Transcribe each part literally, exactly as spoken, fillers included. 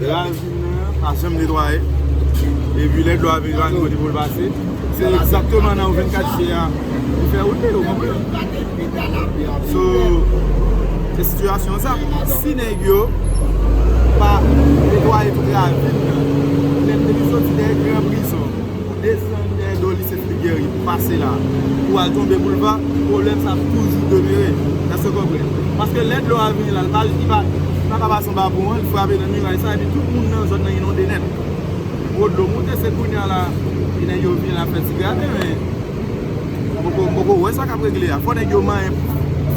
Ravin nan pa janm netwaye. Epi lè dlo a vini, pa gen kote pou l pase. Se egzakteman nan yon vennkat je a li fè wout li, ou konprann? So, se sitiyasyon sa. Si nèg yo pa netwaye tout ravin nan, lè depi soti dèyè gran prizon, desann dèyè do lise Fritz Guerrier pou pase la, pou al tonbe boulva, pwoblèm sa ap toujou demere. Èske w konprann? Paske lè dlo a vini la, li pa, li pa, li pa ka pase anba pon an, li frape nan miray sa, epi tout moun nan zòn nan inonde nèt. Gwo dlo moute, se kounye a la, e nèg yo vini la fè ti graten, men m poko, m poko wè sa k ap regle a. Fò nèg yo manyen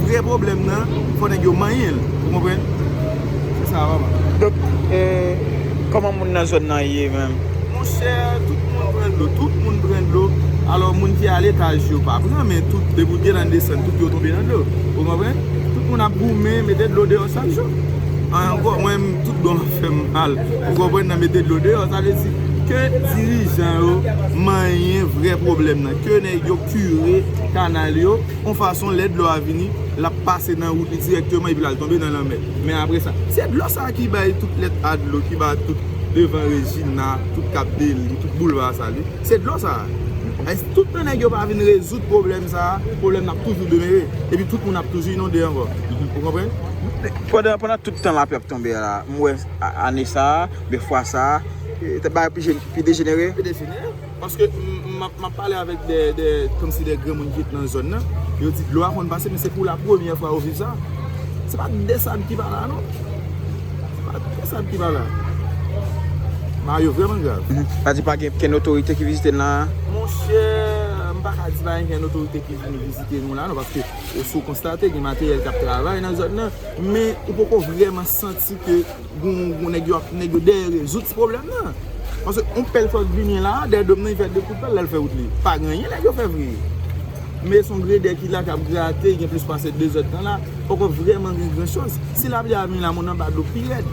vre pwoblèm nan, fò nèg yo manyen l. Ou konprann? Se sa, papa. Donk, e, kòman moun nan zòn nan ye menm? Monchè, tout moun pran dlo, tout moun pran dlo. Alò, moun ki al etaj yo pa pran, men tout, depi w gen nan desann, tout yo tonbe nan dlo. Ou konprann? Tout moun ap goumen, mete dlo deyò chak jou. An, ankò, mwen menm, tout dlo ap fè m mal. Ou konprann, nan mete dlo deyò, sa vle di ke dirijan yo manyen vrè pwoblèm nan, ke nèg yo kire kanal yo, yon fason lè dlo a vini, l ap pase nan wout li dirèkteman epi l al tonbe nan lanmè. Men apre sa, se dlo sa a ki bay tout lèt a dlo, ki bay tout devan Rejina, tout Kap Deli, tout boulva sa li. Se dlo sa a. E si tout tan nèg yo pa vin rezoud pwoblèm sa a, pwoblèm nan ap toujou demere. Epi tout moun ap toujou inonde ankò. Ou konprann? Pandan, pandan tout tan lapli ap tonbe a la, m wè a, ane sa a, oubyen fwa sa a, e, bagay pi je-, pi dejenere. Pi dejenere. Paske m, m, m ap, m ap pale avèk de, de, kòmsi de granmoun ki ret nan zòn nan. Yo di dlo a konn pase, men se pou la premyè fwa yo viv sa. Se pa de sab ki pa la, non. Se pa de sab ki pa la. Bagay yo vrèman grav. Mhm. Sa di pa gen kenn otorite ki vizite n la? Monchè, m pa ka di pa gen kenn otorite ki vin vizite nou la, non, paske, e, si w konstate, gen materyèl k ap travay nan zòn nan, men ou poko vrèman santi ke gon, gon nèg yo ap, nèg yo dèyè rezoud ti pwoblèm nan. Paske yon pèl fòk vini la, dèyè do m nan, li fè de kout pèl, l al fè wout li. Pa gen anyen nèg yo fè vre. Men se yon gredè ki la k ap grate, gen plis pase de zèdtan la, poko vrèman gen gran choz. Si lapli a vini la, moun anba dlo pi rèd.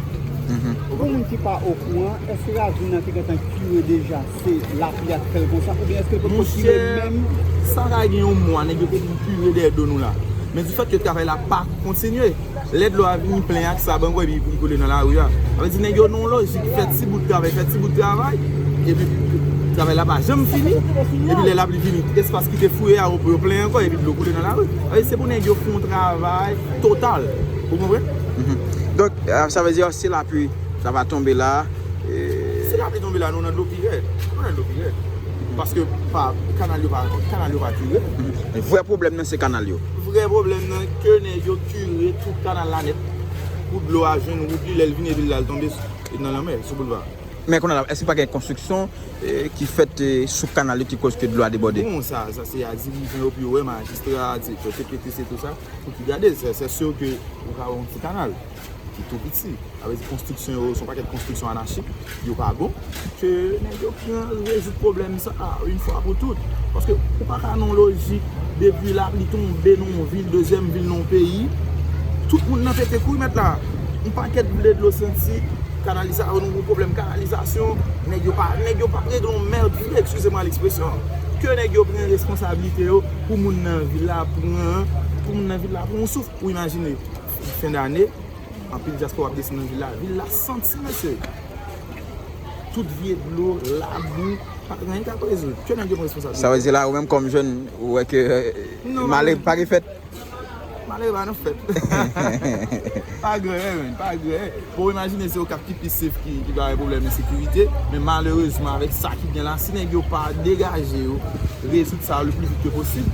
Mhm. Pou moun ki pa okouran, èske ravin nan te gentan kire deja? Se lapli a ki fè l konsa, oubyen èske l poko kire menm? Monchè, sa ka gen yon mwa, nèg yo te vin kire dèyè do nou la. Men difèt ke travay la pa kontinye, lè dlo a vini plen ak sab ankò epi li koule nan lari a. Sa vle di nèg yo nan yon lojik fè ti bout travay, fè ti bout travay, epi travay la pa janm fini, epi lè lapli vini, espas ki te fouye a, yo, yo plen ankò, epi dlo koule nan lari. Sa vle di se pou nèg yo fè yon travay total. Ou konprann? Mhm. Donk, e, sa vle di, si lapli sa va tonbe la, e, si lapli tonbe la, nou nan dlo pi rèd. Nou nan dlo pi rèd. Paske pa, kanal yo pa, kanal yo pa kire. Mhm. Vrè pwoblèm nan se kanal yo. Vrè pwoblèm nan, ke nèg yo kire tout kanal la nèt. Pou dlo a jwenn wout li, lè l vini epi l al tonbe s-, nan lanmè, sou boulva. Men kounye a la, èske pa gen konstriksyon, e, ki fèt, e, sou kanal yo ki koz ke dlo a debòde? Bon, sa, sa se a dirijan yo pou yo wè, majistra, direktè T P T C, tout sa, pou ki gade, se, se si ke ou ka wè yon ti kanal ki tou piti. Sa vle di konstriksyon yo, se yon pakèt konstriksyon anachik, yo pa bon. Ke nèg yo pran rezoud pwoblèm sa a, yon fwa pou tout. Paske ou pa ka nan yon lojik depi lapli tonbe nan yon vil, dezyèm vil nan yon peyi, tout moun nan pete kouri mèt la. Yon pakèt boule dlo santi, kanaliza-, nou gon pwoblèm kanalizasyon, nèg yo pa, nèg yo pa regle yon mèd vre, excusez-moi l'expression. Ke nèg yo pran responsablite yo pou moun nan vil la pran, pou moun nan vil la pran yon souf. Ou imajine, fen dane, anpil dyaspora ap desann nan vil la. Vil la santi, mesye. Tout vye dlo, labou, pa gen anyen k ap rezoud. Ke nèg yo pran responsablite. Sa vle di la, ou menm kòm jèn, ou wè ke, e, malè pa gen fèt? Malè pa nan fèt. Pa gen anyen, menn, pa gen anyen. Bon, imajine se Okap ki pi safe ki, ki pa gen pwoblèm ensekirite, men malerezman, avèk sa ki gen la, si nèg yo pa degaje yo, rezoud sa le pli vit ke posib,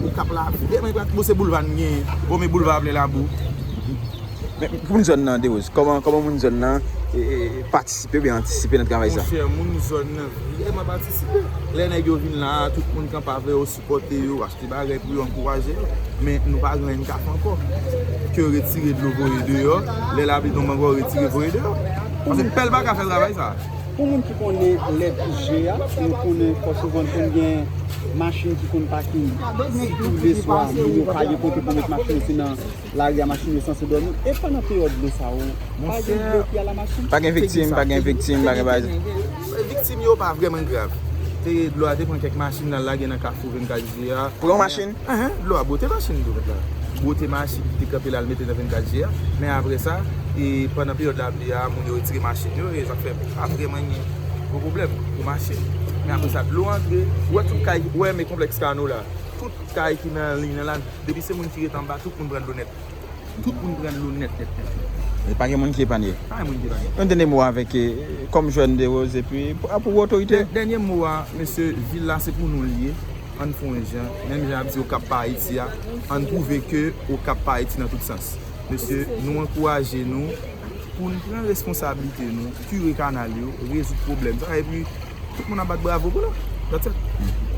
Okap la vrèman, bon, se boulva n genyen. Bon, men boulva plen labou. Men pou moun zòn nan, Derose, kòman, kòman moun zòn nan, e, e, patisipe oubyen antisipe nan travay sa? Monchè, moun zòn nan vrèman patisipe. Lè nèg yo vin la, tout moun kanpe avè yo, sipòte yo, achte bagay pou yo, ankouraje yo. Men nou pa gen anyen n ka fè ankò. Ke retire dlo voye deyò, lè lapli tonbe ankò, retire voye deyò. Paske pèl pa ka fè travay sa. Pou moun ki konnen lèt G a, nou konnen fò souvan konn gen machin ki konn pake tou le swa, moun yo pa gen kote pou met machin yo, se nan lari a machin yo sanse dòmi. E pandan peryòd dlo sa yo, pa gen dlo ki al a machin? Pa gen viktim, pa gen viktim, pa gen bagay. Viktim yo pa vrèman grav. Te dlo a te pran kèk machin, l al lage nan kafou vennkat je a. Pran machin? Enhen, dlo a bwote machin tou, mèt la. bwote machin ki te kanpe la, l mete nan vennkat je a. Men apre sa, e pandan peryòd lapli a, moun yo retire machin yo, e sa k fè pa vrèman gen gwo pwoblèm pou machin. Men apre sa, dlo antre, ou wè tout kay, ou wè men konplèks Kano la, tout kay ki nan liy nan la, depi se moun ki ret anba, tout moun pran dlo nèt. Tout moun pran dlo nèt, nèt, nèt, nèt. E pa gen moun ki epanye. Pa gen moun ki epanye. Yon dènye mo avèk, eh, kòm jwè n de Rose, epi pou, pou otorite. Dè- Dènye mo a, mesye, vil la se pou nou l ye. Ann fè yon jan, menm jan ap di Okap pa Ayiti a, ann pwouve ke Okap pa Ayiti nan tout sans. Mesye, nou ankouraje nou pou n pran responsablite nou, kire kanal yo, rezoud pwoblèm sa, epi tout moun ap bat bravo pou nou. That's it.